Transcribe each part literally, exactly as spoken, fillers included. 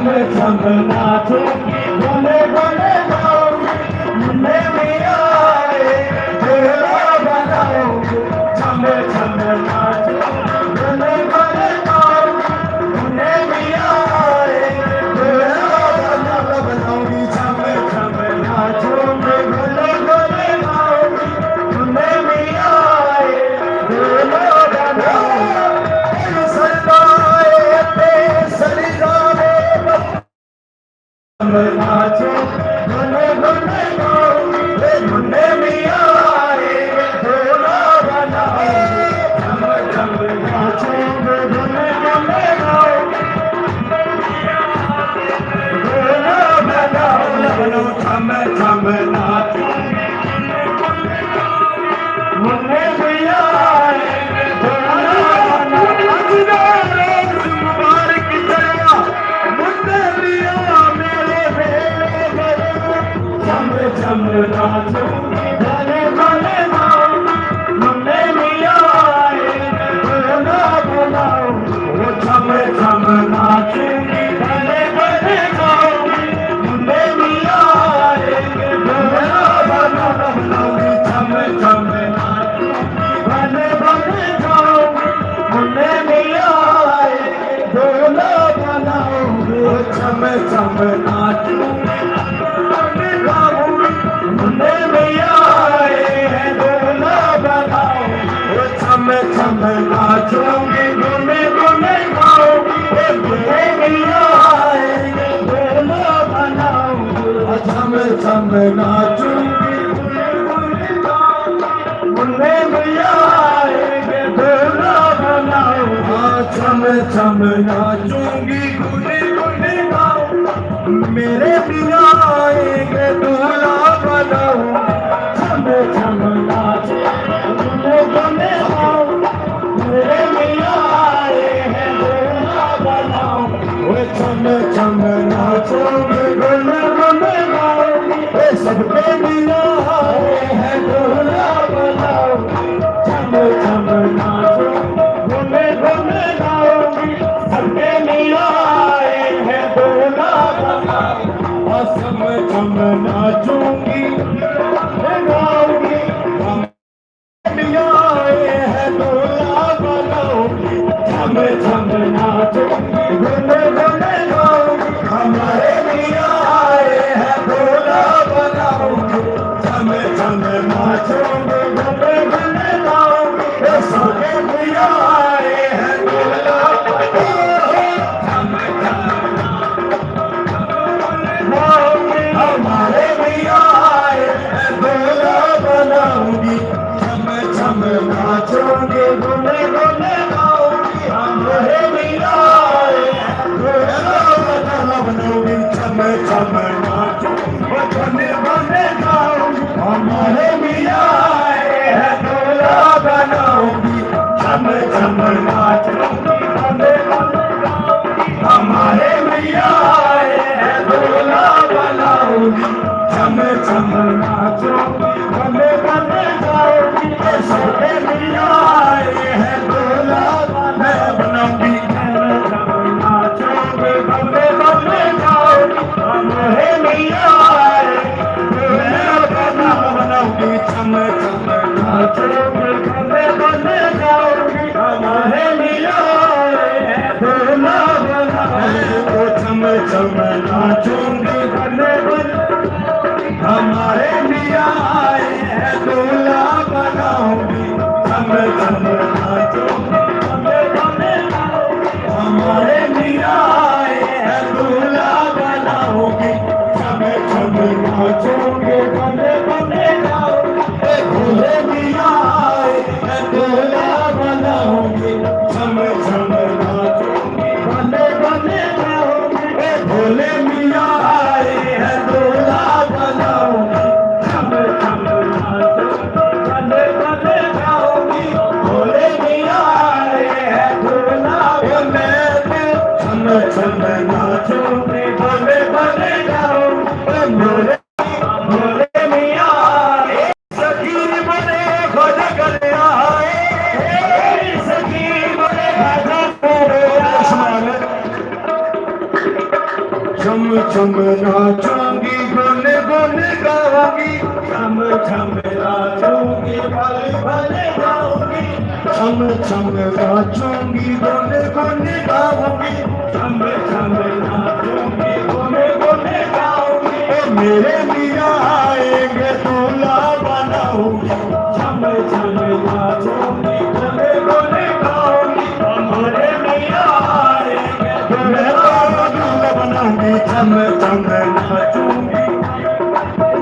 چھم چھم ناچوں گی، بھولے بھولے گاؤں گی، منے میاں آئے، بھولا بناؤں گی۔ چھم چھم ناچوں گی، بھولے بھولے گاؤں گی، منے میاں آئے، بھولا بناؤں گی۔ چھم چھم ناچوں گی، بھولے بھولے گاؤں گی، منے میاں آئے، بھولا بناؤں گی۔ سردار تے سردار چھم چھم ناچوں گی، گاؤں گی، منے میاں آئے ہیں، بھولا بناؤں گی۔ چھم چھم ناچوں گی، گنے گنے گاؤں گی، منے میاں آئے ہیں، بھولا بناؤں گی۔ چھم چھم ناچوں گی، گنے گنے گاؤں گی، منے میاں آئے ہیں، بھولا بناؤں گی۔ ہاں، چھم چھم ناچوں گی، گنے گنے گاؤں، میرے میاں آئیں گے، دولہا بناؤں۔ چھم چھم ناچے، گنے گنے گاؤں، میرے میاں آئے ہیں، دولہا بناؤں۔ وہ چھم چھم ناچوں گے، گنے گنے گاؤں، وہ سب کے میاں آئے ہیں، دولہا بناؤں۔ چھم چھم ناچوں، گنے گنے گاؤں، سب کے میاں آئے ہیں، دولہا بناؤں۔ چھم چھم ناچوں گی، گاؤں گی، میاں آئے ہیں، دولہا بناؤں گی۔ چھم چھم ناچوں گی، گنے گنے گاؤں گی، ہمارے میاں آئے ہیں، دولہا بناؤں گی۔ چھم چھم ناچوں گی، گنے گنے گاؤں گی، سب کے میاں آئے ہیں، دولہا بناؤں گی۔ ہمارے میاں آئے ہیں، دولہا بناؤں گی۔ چھم چھم ناچوں گی، گنے گنے گاؤں گی۔ ہمارے میاں آئے ہیں، دولہا بناؤں گی۔ چھم چھم ناچوں گی، گنے گنے گاؤں گی۔ ہمارے میاں آئے ہیں، دولہا بناؤں گی۔ چھم چھم ناچوں گی، گنے گنے گاؤں گی۔ ہمارے میاں آئے ہیں، دولہا بناؤں گی۔ چھم چھم ناچوں گی، بلے بلے گاؤں گی۔ اے سارے میاں آئے ہیں، دولہا میں بناؤں گی۔ چھم چھم ناچوں گی، بلے بلے گاؤں گی۔ ہمارے میاں آئے، دولہا بناؤں گی۔ چھم چھم ناچوں گی، بلے بلے گاؤں گی۔ ہمارے میاں آئے ہیں، دولہا بناؤں گی۔ چھم چھم ناچوں گی، بلے بلے۔ ہمارے میاں آئے ہیں، دولہا بناؤں گی۔ چھم چھم ناچوں گی، بلے بلے۔ ہمارے میاں آئے ہیں، دولہا بناؤں گی۔ چھم چھم ناچوں گی، بلے بلے۔ اے بھولے میاں آئے، میں دولہا بناؤں گی۔ چھم چھم ناچوں گی، بلے بلے گاؤں گی۔ اے بھولے میاں آئے، چھم ناچوں گی، گن گن گاؤں گی، چھم چھم ناچوں گی، پل پل گاؤں گی۔ چھم چھم ناچوں گی، گن گن گاؤں گی، چھم چھم ناچوں گی، گن گن گاؤں گی۔ او میرے میاں آئیں گے، دولہا بناؤں گی۔ چھم چھم ناچوں گی، گن گن گاؤں گی۔ ہمارے میاں آئیں گے، میں تو دولہا بناؤں گی۔ چھم چھم ناچوں گی،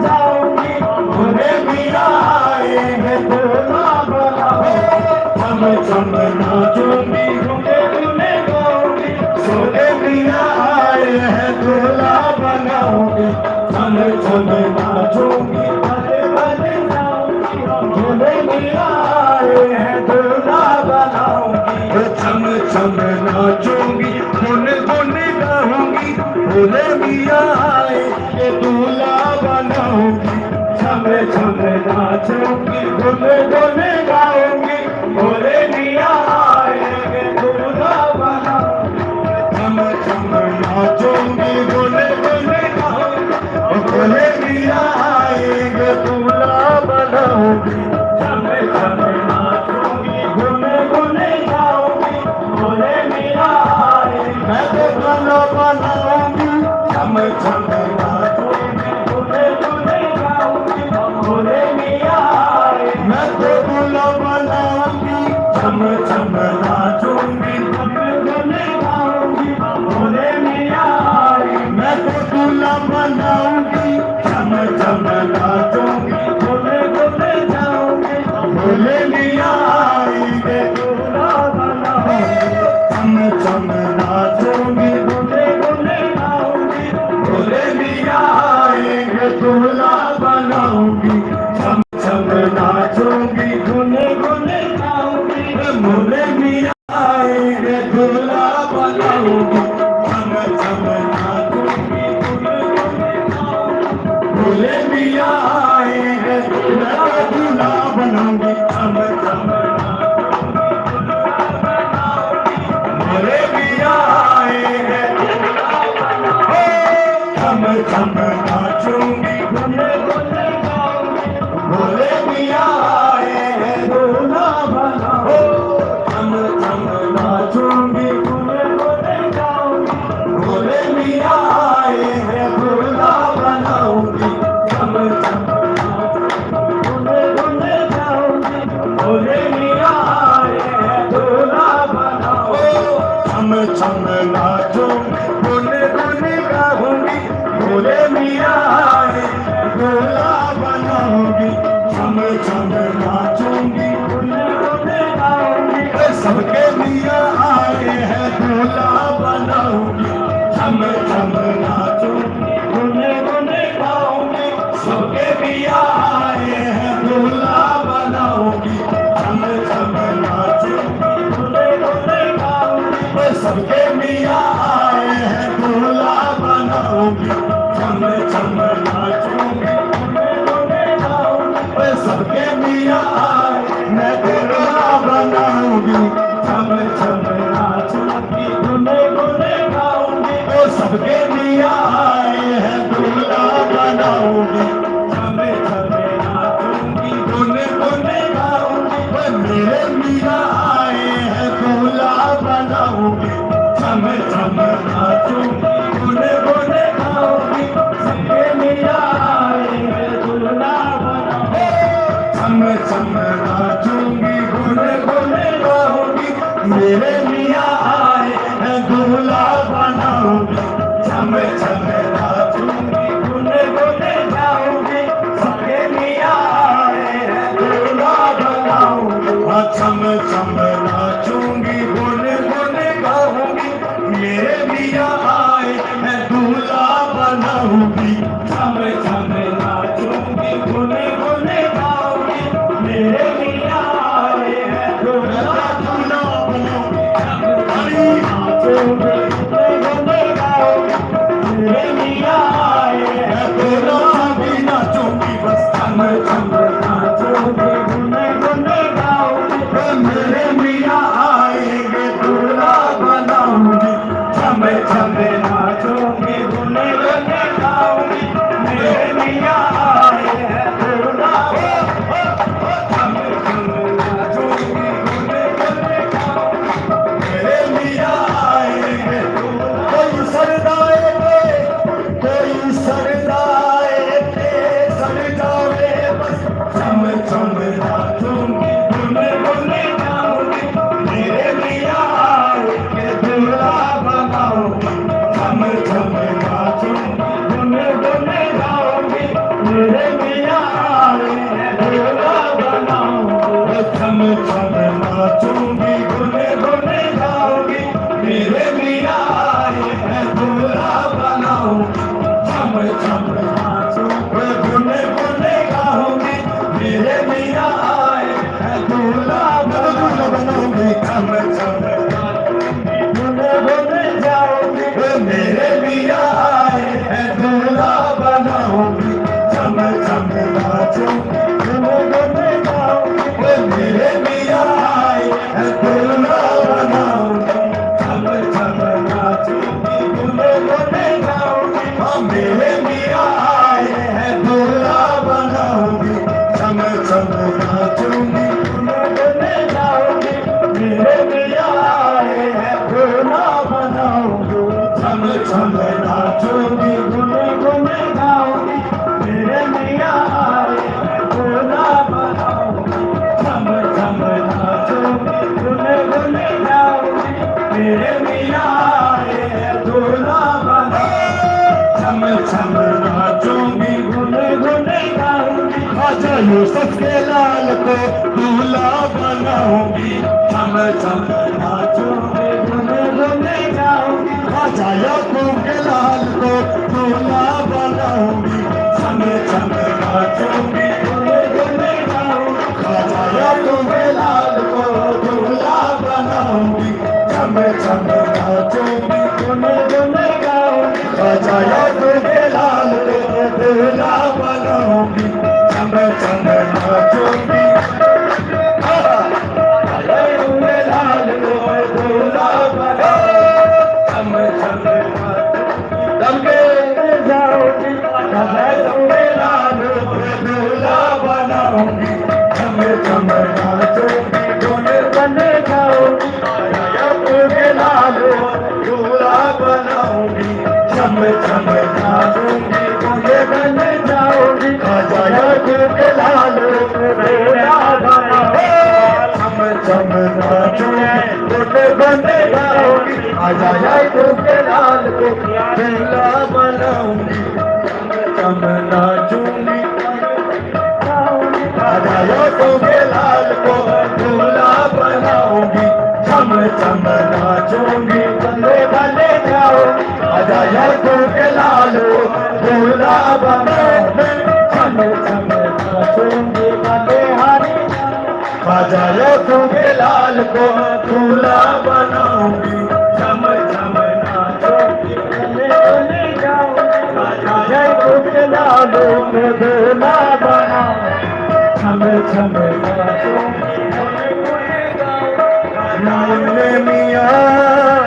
جاؤں گی۔ ہمارے میاں آئیں گے، دولہا بناؤں گی۔ چھم چھم ناچوں گی، گن گن گاؤں گی۔ سونے میاں آئے ہیں، دولہا بناؤں گی۔ چھم چھم ناچوں گی، بھلے بھلے جاؤں گی۔ بھولے میاں آئے ہیں، دولہا بناؤں گی۔ چھم چھم ناچوں گی، گن گن گاؤں گی۔ بھولے میاں آئے ہیں، دولہا بناؤں گی۔ چھم چھم ناچوں گی، گن گن گاؤں گی۔ بھولے میاں آئیں گے، دولہا بناؤں گی۔ چھم چھم ناچوں گی، گن گن گاؤں گی۔ بھولے میاں آئیں گے، دولہا بناؤں گی۔ چھم چھم ناچوں گی، گن گن گاؤں گی۔ بھولے میاں آئیں گے، میں تو دولہا بناؤں گی۔ چھم چھم ناچوں گی، گن گن گاؤں گی۔ بھولے میاں آئیں گے، میں تو دولہا بناؤں گی۔ چھم چھم ناچوں گی، گن گن گاؤں گی۔ بھولے میاں آئیں گے، میں تو دولہا بناؤں گی۔ چھم چھم ناچوں گی، گن گن گاؤں گی۔ بھولے میاں آئیں گے، دولہا بناؤں گی۔ چھم چھم ناچوں گی، گن گن گاؤں گی۔ بھولے میاں آئیں گے، دولہا بناؤں گی۔ چھم چھم ناچوں گی، گن گن گاؤں گی۔ بھولے میاں آئیں گے، دولہا بناؤں گی۔ چھم چھم ناچوں گی، گن گن گاؤں گی۔ بھولے میاں آئیں گے، میں دولہا بناؤں گی۔ چھم چھم ناچوں گی، بھولے میاں آئیں گے۔ چھم چھم ناچوں گی، بھولے میاں آئے ہیں، دولہا بناؤں گی۔ چھم چھم ناچوں گی، بھولے میاں آئے ہیں، دولہا بناؤں گی۔ چھم چھم ناچوں گی، بھولے میاں آئے ہیں، دولہا بناؤں گی۔ چھم چھم ناچوں گی، گن گن گاؤں گی۔ بھولے میاں آئے، دولہا بناؤں گی۔ چھم چھم ناچوں گی، گن گن گاؤں گی۔ اے سب کے میاں آئے ہیں، دولہا بناؤں گی۔ چھم چھم ناچوں گی، گن گن گاؤں گی۔ سب کے میاں آئے ہیں، دولہا بناؤں گی۔ چھم چھم ناچوں گی، گن گن گاؤں گی۔ اے سب کے میاں آئے ہیں، دولہا بناؤں گی۔ چھم چھم ناچوں گی، گن گن گاؤں گی۔ اے سب کے میاں آئے، میں دولہا بناؤں گی۔ چھم چھم ناچوں گی، گن گن گاؤں گی۔ او سب کے میاں آئے ہیں، دولہا بناؤں گی۔ چھم چھم ناچوں گی، گن گن گاؤں گی۔ او میرے میاں آئے ہیں، دولہا بناؤں گی۔ چھم چھم ناچوں گی، گن گن گاؤں گی۔ سب کے میاں آئے ہیں، دولہا بناؤں گی۔ چھم چھم ناچوں گی، گن گن گاؤں گی۔ میرے میاں آئے ہیں، دولہا بناؤں گی۔ چھم چھم ناچوں گی، گن گن گاؤں گی۔ سب کے میاں آئے ہیں، دولہا بناؤں گی۔ ہاں، چھم چھم ناچوں گی، گن گن گاؤں گی۔ میرے میاں آئے ہیں، دولہا بناؤں گی۔ چھم چھم ناچوں گی، گن گن گاؤں گی۔ میرے میاں آئے ہیں، دولہا بناؤں گی۔ ناچوں گی، گن گن گاؤں گی۔ میرے میاں آئے ہیں، دولہا بھی ناچوں گی۔ بس چھم چھم ناچوں گی، گن گن گاؤں گی۔ میرے میاں آئیں گے، دولہا بناؤں گی۔ چھم چھم ناچوں گی، گن گن چوندی گن گن گاؤں گی، میرے میاں آئے ہیں، دولا بناؤں گی، چھم چھم ناچوں گی، گن گن گاؤں گی، میرے میاں آئے ہیں، دولا بناؤں گی، چھم چھم ناچوں گی، گن گن گاؤں گی۔ خواجہ یوسف کے لال کو دولا بناؤں گی، چھم چھم ناچوں گی، گن گن گاؤں گی۔ خواجہ یعقوب کے لال کو دولا بناؤں گی، چھم چھم ناچوں گی، گن گن گاؤں گی۔ خواجہ یعقوب کے لال کو دولا بناؤں گی، چھم چھم ناچوں گی، گن گن گاؤں گی۔ خواجہ یعقوب کے لال کو دولا بناؤں گی، چھم چھم ناچوں گی۔ خواجہ یعقوب کے لال کو دولا بناؤں گی، چھم چھم ناچوں گی۔ دم کے جاؤں گی، خواجہ یعقوب کے لال کو دولا بناؤں گی، چھم چھم ناچوں گی، ڈھول بن جاؤں گی۔ خواجہ یعقوب کے لال کو دولا بناؤں گی، چھم چھم ناچوں گی، ڈھول بن جاؤں گی۔ خواجہ یعقوب کے لال کو دولا بناؤں گی، چھم چھم ناچوں گی، ڈھول بن جاؤں گی۔ خواجہ یعقوب کے لال کو دولا بناؤں گی، چھم ناچوں گی۔ خواجہ یعقوب کے لال کو دولا بناؤں گی، چھم چھم ناچوں گی، بلے بلے جاؤں گی۔ خواجہ یعقوب کے لال کو دولا بناؤں گی، چھم چھم ناچوں گی، بلے ہاری۔ خواجہ یعقوب کے لال کو دولا بناؤں گی، چھم چھم ناچوں گی، بلے بلے جاؤں گی۔ خواجہ یعقوب کے لال کو دولا بناؤں گی، چھم چھم ناچوں گی، بلے بلے جاؤں گی۔ میاں،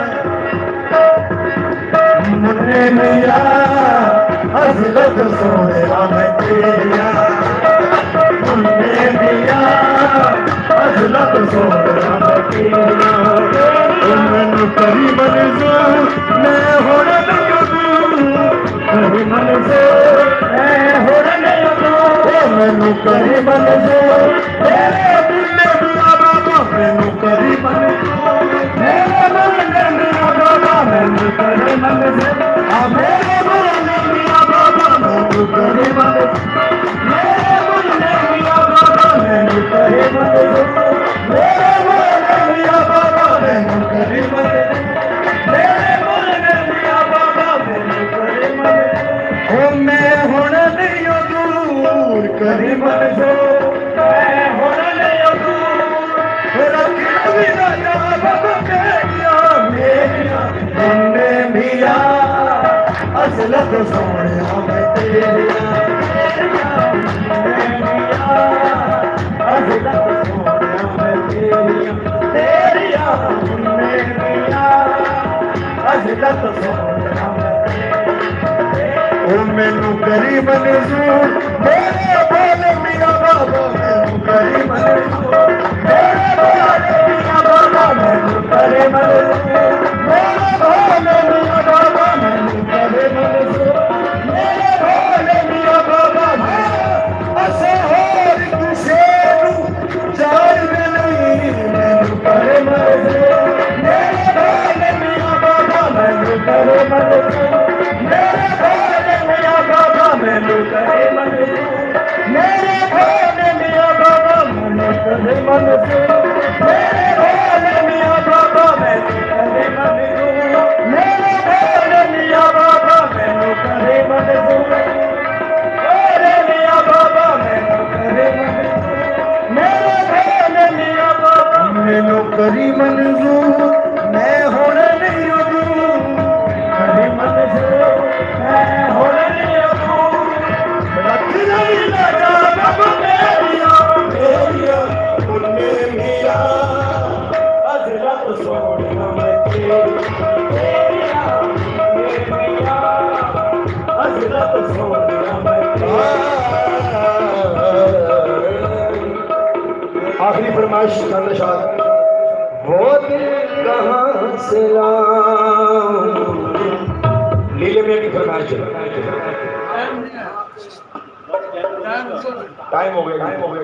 منی میاں، حضرت سوہݨیا میں تیریا۔ منی میاں، حضرت سوہݨیا میں تیریا۔ او مینوں کری منظور، میں ہݨ نہیں دور۔ کری منظور، میں ہݨ نہیں دور۔ او مینوں کری منظور، میرے دل نے بلا بابا، مینوں کری منظور۔ میرے دل نے بلا بابا، مینوں کری منظور۔ آ میرے دل نے بلا بابا، مینوں کری منظور۔ میرے دل نے بلا بابا، مینوں کری منظور۔ میرے دل نے بلا بابا، مینوں کری منظور۔ میرے دل نے بلا بابا، مینوں کری منظور۔ او میں ہݨ نہیں دور، کری منظور۔ میں ہݨ نہیں دور، رکھ نہ جا بابا میریاں، میریاں۔ منی میاں، حضرت سوہݨیا میں تیریا۔ منی میاں، حضرت سوہݨیا میں تیریا۔ تیریا منی میاں، حضرت سوہݨیا میں تیریا۔ او مینوں کری منظور، میرے بھولے میاں بابا، مینوں کری منظور۔ میرے بھولے میاں بابا، مینوں کری منظور۔ میرے بھولے میاں بابا، مینوں کری منظور۔ میرے بھولے میاں بابا، اسے ہور کسے نوں چاہندے نہیں، مینوں کرے منظور۔ میرے بھولے میاں بابا، مینوں کرے منظور۔ میرے بھولے میاں بابا، مینوں کرے منظور۔ میرے بھولے میاں بابا، مینوں کرے منظور۔ میرے بھولے میاں بابا، مینوں کرے منظور۔ میرے بھولے میاں بابا، مینوں کرے منظور۔ میرے میاں بابا، مینوں کرے منظور۔ میرے بھولے میاں بابا، مینوں کری منظور، میں ہݨ نہیں دور۔ کری منظور، میں ہݨ نہیں دور۔ رکھ نہیں لاجا رب میریاں، میریاں، منی میاں، حضرت سوہݨیا میں تیریا۔ میرے میاں، حضرت سوہݨیا میں تیریا۔ آخری فرمائش، چند اشعار۔ وہ دل کہاں سے لاؤں؟ لیلے میں کی فرمائش۔ ٹائم ہو گیا، ٹائم ہو گیا۔